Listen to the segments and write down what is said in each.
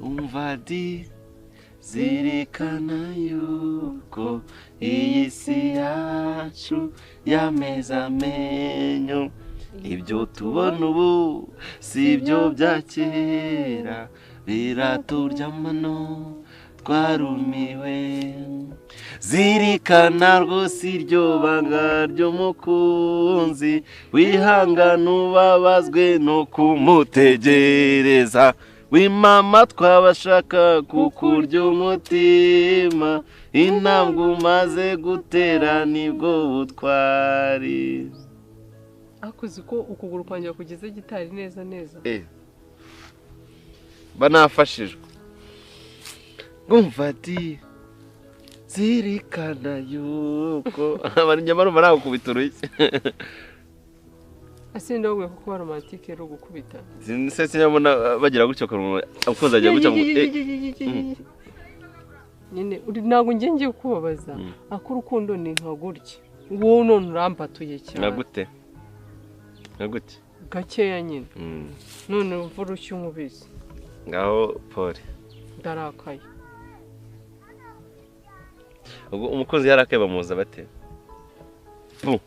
Umva di zirikana yuko iyi si yacu yameze amenyo. Ibyo tubona ubu si ibyo bya kera, biraturya amano twarumiwe. Zirikana rwose iryo banga ry'umukunzi, wihangana ubabazwe no kumutegereza. Wimama twabashaka kukurya umutima, intambwe umaze gutera nibwo butwari. Akuzi ko ukuguru kwanjye kugeze gitari neza neza. Banafashijwe. Ngumva ati zirikana yuko abanyamara barakubita urushyi. Ase ndabwo kuko romantique ro gukubita. Sinse sinyabona bagira gutyo ko umukunzi agiye gutyo ngo nyine uri ntago ngiye ngiye kubabaza. Akurukundo ni nka gutya. Wowe none urambatuye cyane. Nagute? Nagute? Gakeya nyine. None umvura ushyu nkubise. Ngaho Paul. Ndarakaye. Ubwo umukunzi yarakaye bamuza bate? Pu.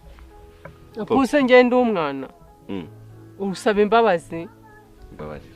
Puse ngende umwana. Usaba imbabazi. Mbabarira.